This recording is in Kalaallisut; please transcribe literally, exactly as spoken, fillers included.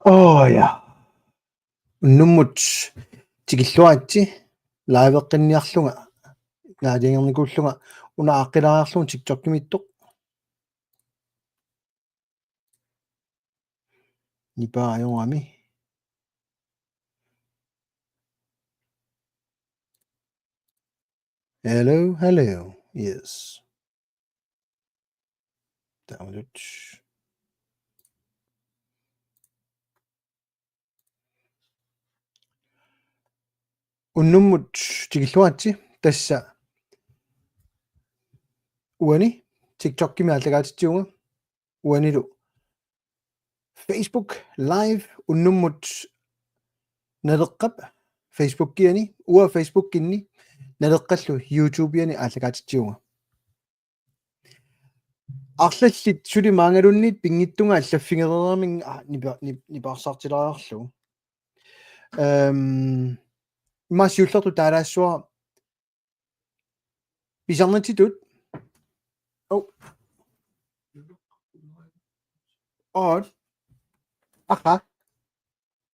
Oh ja. Unnummut tikilluaritsi, liveqqinniarlunga, naalagernikuullunga, una aaqqilaariarlunga TikTokimiittoq. Nipaa ajorami. Hello, hello. Yes. Download. Unnummut tikilluaritsi, tassa uani TikTokimi aallakaatitsivunga, uanilu Facebook Live unnummut Naleqqap Facebookiani, uanga Facebookinni, Naleqqallu YouTubeiani aallakaatitsivunga. Arlallit suli maanngaanniit pinngitsunga allaffigereeraminga, aa, nipa-, nip-, nipaarsaartilaariarlugu. Ehm, immaqa siullertut taalaassavara pisarnitsitut. Oh. Aat. Aha.